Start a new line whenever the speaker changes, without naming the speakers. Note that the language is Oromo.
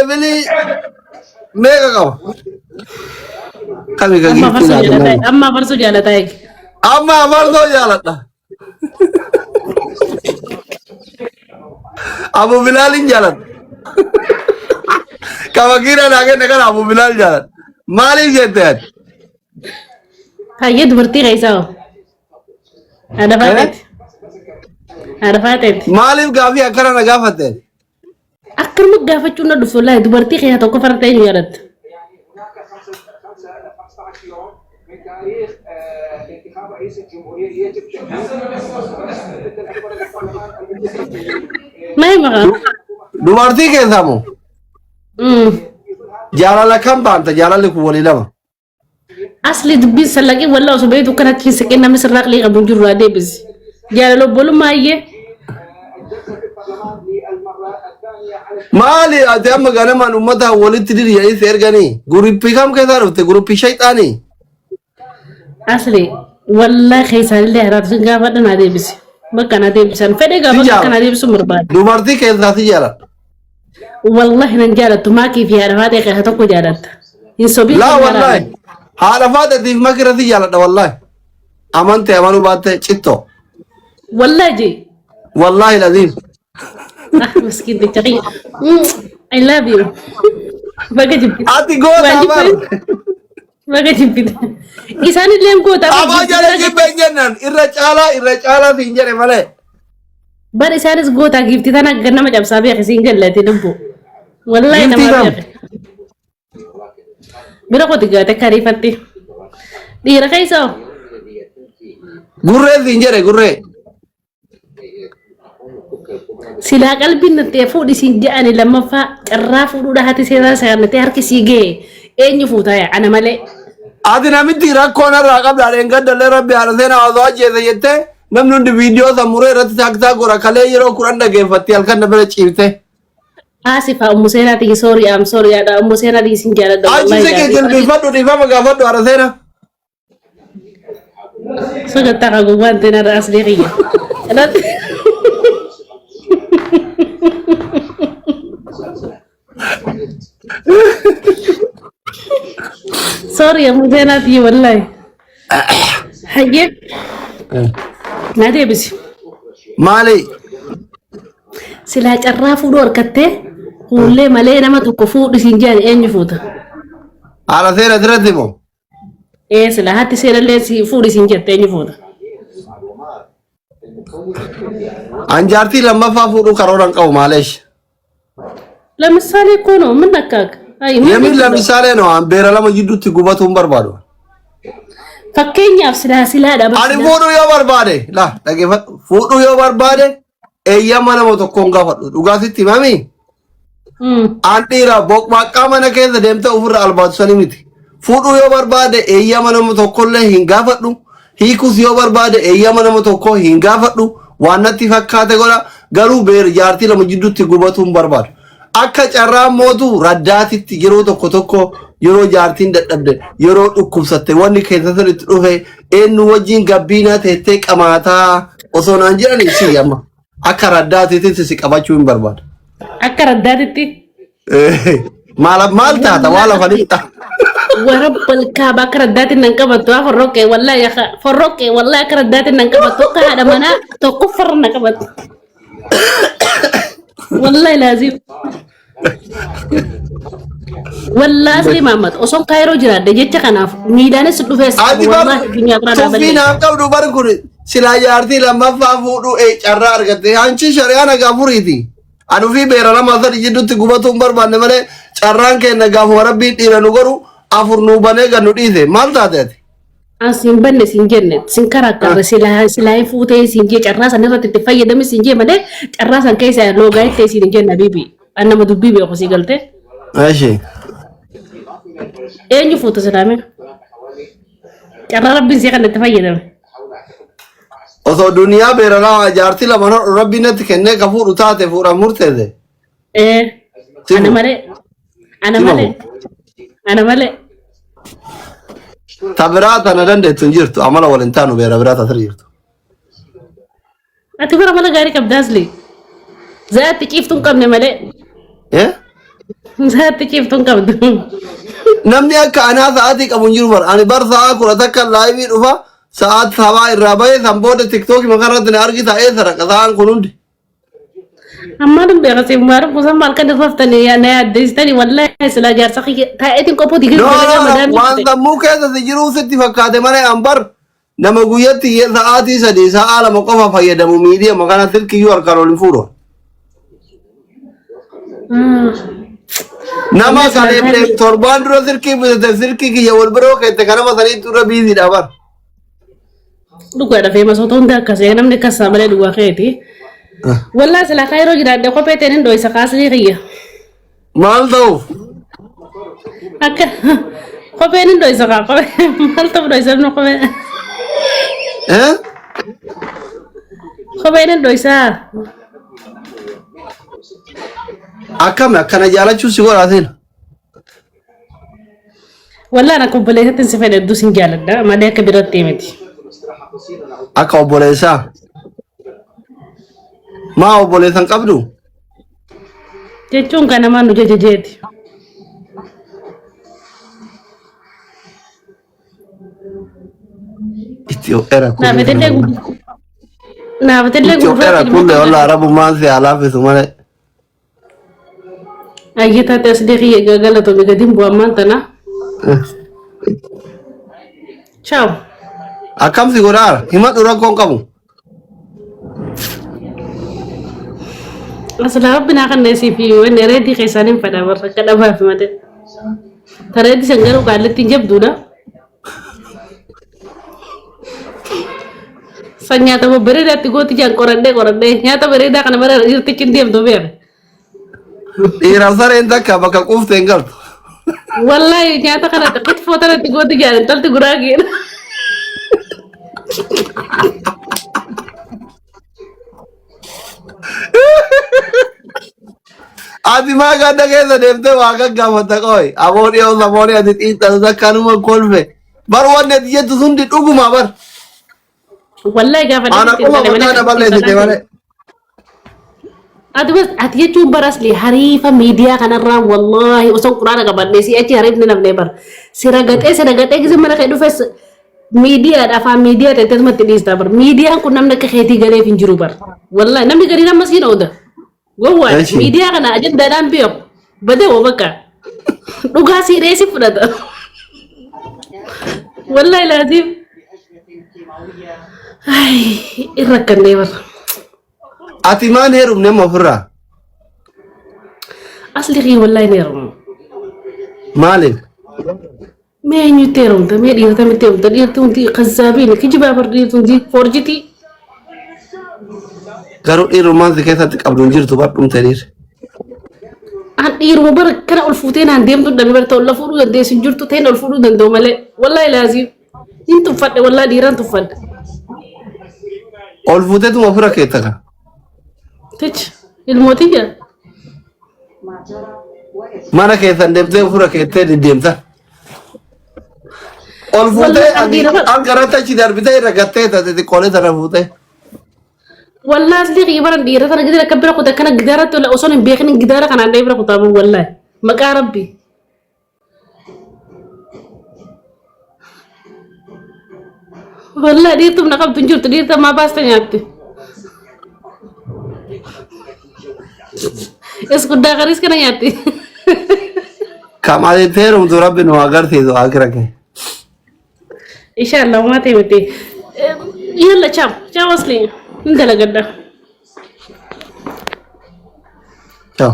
leevilii meeqa qaba? Kami ka
Amma
giiftii
farsoo
naa
jaalataa
kennan.
amma farsoo jaalataa eegi.
Amma farsoo jaaladha. Abu Bilaalin jaaladha. Ka makiinaa naa kenne kana Abu Bilaal jaaladha. Maaliif jette ati?
Hayyee dubartii keessaa hoo? Haadha
Eh?
faateeti. Haadha faateeti.
Maaliif gaafii akkana na gaafatte?
Akkanuma gaafachuun na dhufu wallaahi dubartii keessaa tokko farda eenyu jaalatta? Na hima kaa.
Dubartii keessaa moo? Jaalala kam baanta? Jaalalli kun walii lama.
Asli dubbiin sallaqii wallaa osoo beektu kanatti hin siqin namni sirraa aqlii qabu hin jiru irraa deebisi. Jaalala obbolummaa iyyee.
Maali ati amma ganamaan uummata walitti diri jedhanii si erganii? Guruppii kam keessaa dhufte? Guruppii shayxaanii?
Asli wallaa keessaan haraatu sin gaafadha naa deebisi. Bakka naa deebisan fedhe
Si
gaafa akka
jaalladha.
naa deebisu barbaada.
Dubartii keessaa si jaalladha.
Wallahi nan jaalattu maakii fi haadha faatee keessaa tokko jaalatta. Hin sobiin
Laa
kan
wallaahi.
waraabame.
Haadha faaxeetiif makira si jaalladha wallaahi. Amante amanuu baatte cittoo.
Wallahi jee.
Wallaahi laziim.
Ah miskiin ticha kiyya. I love you. Baga jibbite.
Ati goota
Waan
bar.
jibbite. Baga jibbite. Isaan illee goota.
Aboo jala jibbeen jennaan irra caalaa irra caalaa siin jedhe malee.
Bar isaanis goota giiftii tana akka nama cabsaa beeke siin gallate lubbu. Wallahi
Giiftii
nama
kam?
beeke. Bira kooti gaate akka ariifatti. Dhiira keessa hoo?
Gurree siin jedhe gurree.
Silaa qalbiin nattee fuudhi siin je'ani lammaffaa carraa fuudhuudha hati seeraa saganatee harki sii ga'e eenyu fuutaa yaa ana malee.
Ati namitti rakkoo narraa qabda dheengaddallee rabbi haadha seenaa osoo ajjeese jettee namni hundi viidiyoo san muree irratti taaktaa godha kalee yeroo 10 dhageeffatti halkan na bira ciifte.
Asifaa ummu seenaa tiyya sorry am sorry yaadha ummu seenaa tiyya sin jaaladha
Achi
wallahi
siqii
gaarii.
jilbiifadhu dhiifama gaafadhu haadha seenaa.
Sagantaa kan gowwaan ta'e narra asli kiyya. Sorry ummu seenaa tiyya wallahi. Hayyee na deebisi.
Maali?
Silaa carraa fuudhuu harkattee fuullee malee nama tokko fuudhi siin jedhan eenyu fuuta?
Haadha seera asirratti moo?
Ee silaa hatti seerallee si fuudhi siin jette eenyu fuuta?
An jaartii lammaffaa fuudhuu karoora hin qabu maaleesh.
ለምሳሌ እኮ ነው ምን ነካክ? አይ ምን
Yemin
jechuudha?
lamisaalee no an beera lama jidduutti gubatuu hin barbaadu.
Fakkeenyaaf silaa silaadha bar
Ani
silaa.
fuudhuu yoo barbaade la dhageeffadhu fuudhuu yoo barbaade eeyyama nama tokkoon gaafadhu dhugaa sitti himami. An dhiira boqbaqqaa mana keessa deemtee ofirra albaatu sanii miti. Fuudhuu yoo barbaade eeyyama nama tokkollee hin gaafadhu. Hiikus yoo barbaade eeyyama nama tokkoo hin gaafadhu. Waan natti fakkaate godha. Garuu beer jaartii lama jidduutti gubatuu hin barbaadu. Akka carraa mootu raddaatitti yeroo tokko tokko yeroo jaartiin dadhabde yeroo dhukkubsatte wanni keessa sirriitti dhufe eenyu wajjin gabbiinaa teettee qamaataa osoo naan jedhani si amma. Akka raddaatiitti si qabachuu hin barbaadu.
Akka raddaatitti.
Maal maal taata waa lafa lixxa.
Warabbal kaaba akka raddaatti nan qabattu haa forroqqee wallahi akka forroqqee wallahi akka raddaatti nan qabattu akka haadha manaa tokkoffarra na qabattu. Wallahi laazim. Wallahi asli Mahammad osoon kaayiroo jiraadhe jecha kanaaf miidhaanis dhufees qabu
Ati bar
wallahi addunyaa biraa naa
tuffii
balleessa.
naaf qabdu bar kun silaa jaartii lammaffaa fuudhuu carraa argatte. Hanchi shari'aa nagaa furiiti. Ani ofii beera lama sadi jidduutti gubatuu hin barbaanne malee carraan keenya gaafuma rabbiin dhiira nu godhu afur nu banee gad nu dhiise. Maal taate ati?
An siin banne siin jenne siin karaa silaa silaa hin fuutee siin jee carraa san irratti itti fayyadame siin jee malee carraa san keessa loogaa itti siin hin jenne habiibi. An nama dubbii beeku sii galtee.
Eshi.
Eenyu fuuta silaame? Carraa rabbiin sii kan itti fayyadame.
Osoo duniyaa beera lama jaartii lama hodhu rabbiin natti kennee ka fuudhu taate fuudhan murteesse.
Ee
Si
ana
fuudha.
malee ana
Si
malee
fuudha.
ana malee.
Ta biraa tana dandeettu hin jirtu amala wal hin taanu beera biraa tasirra jirtu.
Ati bara mala gaarii qabda asli. Zaatti ciiftuu hin qabne malee.
Eh?
Sa'aatti ciiftuun qabdu.
Namni akka anaa sa'aatii qabu hin jiru bar. Ani bar sa'aa 11 live dhufa sa'aat sabaa irraa bahe san booda tiktookii makarratti na argita eessa raqa sa'aan kun hundi.
Ammaa dun beeka si maaru kusan maal kan irraftanii na yaaddeessitanii wallahi silaa jaarsa kiyya taa'eetiin qophoo digrii
No, no,
dalagaa
no,
madaamii
waan
fite.
sammuu keessa si jiruu sitti fakkaate malee an bar nama guyyatti sa'aatii 3 sa'aa 2 qofa fayyadamu miidiyaa kana silkiyyuu harkaan ol hin fuudhu. Nama
Wallahi silaa
kaleef
taa'ee
torbaan dura silkii bitate silkii kiyya wal biroo keette kanama saniitu irra biiziidha bar.
Dhugaadha feemasoota hunda akkasii namni akkasaa malee dhugaa keeti. Wallaa silaa kaayiroo jiraadhe kophee ta'een hin dho'isa kaasni kiyya.
Maal ta'uuf?
Akka kopheen hin dho'isa kaa kophee maal ta'uuf dho'isa inni kophee.
Eh?
Kopheen hin dho'isaa.
Akkami akkana jaalachuu si godhaa seena?
Wallaan akka obboleessatti si fedha hedduu sin jaaladha malee akka biratti miti.
Akka obboleessaa. Maa obboleessa hin qabdu?
Jechuun kan namaa nu jajajeeti.
Itti ho'eera kullee.
Naafatillee naafatillee
Itti ho'eera
gurraatti
kullee wallah rabummaan si haa laaffisu malee.
Ayyee taate as deeqii galatoomi gadiin bu'aa ammaan tana. Ciao.
Akkam si godhaara? Himadhu rakkoon qabu.
Aslaa rabbi naa kan isii fi wanni reedii keessaan hin fedha warra akka dhabaaf malee. Ta reedii san garuu qaallitti hin jabduudha. San nyaata babbareedaatti gooti jaan qoradhee qoradhee nyaata bareedaa kana bara irtichi hin deemtu beeka.
Dhiiraaf sareen takka bakka quufte hin galtu.
Wallahi nyaata kana kitfoo tanatti gooti jaan intalti guraageen.
Ati maa ganda keessa deemtee waa gaggaafatta qoy. Aboo dhiyoo samoonii ati xiinxalu takkanuma kolfe. Bar wanni ati jettu sundi dhuguma bar.
Wallahi gaafa
Ana
dhaqxee
qofa
intala mana
mataa na
akkasitti
balleessite malee.
Ati bas ati jechuun bara asli hariifa miidiyaa kanarraa wallahi osoo quraana qabadhee si achi hariifni namnee bara. Si ragaxee si ragaxee gise mana kee dhufes miidiyaadha afaan miidiyaa ta'e tasumatti dhiistaa bara. Miidiyaan kun namni akka keetii galeef hin jiru bara. Wallahi namni gariin amma siin ooda. Gowwaadha.
Eshi.
Miidiyaa kana ajandaadhaan beeku. Badee woo bakka. Dhugaa sii reesi fudhata. Wallahi laatiif. Ay, irra akkannee bara.
Ati maan heerumne amma ofirraa?
Asli kiyya wallahi ni heerumu.
Maaliif?
Mee eenyutti heerumta? Mee dhiirota mitti heerumta? Dhiirti hundi kazzaabiin kijibaa bar dhiirti hundi forjitii.
Garuu dhiirummaan si keessatti qabdu hin jirtu bar dhumte dhiirri.
An dhiiruma bara kana ol fuutee naan deemtu dhabe bara ta'u fuudhuu dandeessu hin jirtu ta'in ol fuudhuu danda'u malee. Wallahi laazim. Hin tuffadhe wallahi dhiiraan tuffadhe.
Ol fuuteetuma ofirra keetta ka.
Tich ilmootiyya.
Mana keessan deemtee ofirra keettee deddeemta. Ol fuutee
Wallahi
ati
dhiira
algaratti achi darbitee irra gattee taate xiqqoolee tana fuutee.
Wallahi asli kiyya bara dhiira tana gidira akka bira kuta kana gidaaratti osoo hin beekin gidaara kanaan dhee bira kutaa wallahi maqaa rabbi. Wallahi dhiirtuuf na qabdu hin jirtu dhiirta ammaa baasta nyaatte. Es guddaa kariis kana nyaatti.
Kam ati itti heerumtu rabbi nu agarsiisu akira kee.
Inshallah uumaa ta'e miti. Yalla ciao ciao asli hin dalagadha.
Ciao.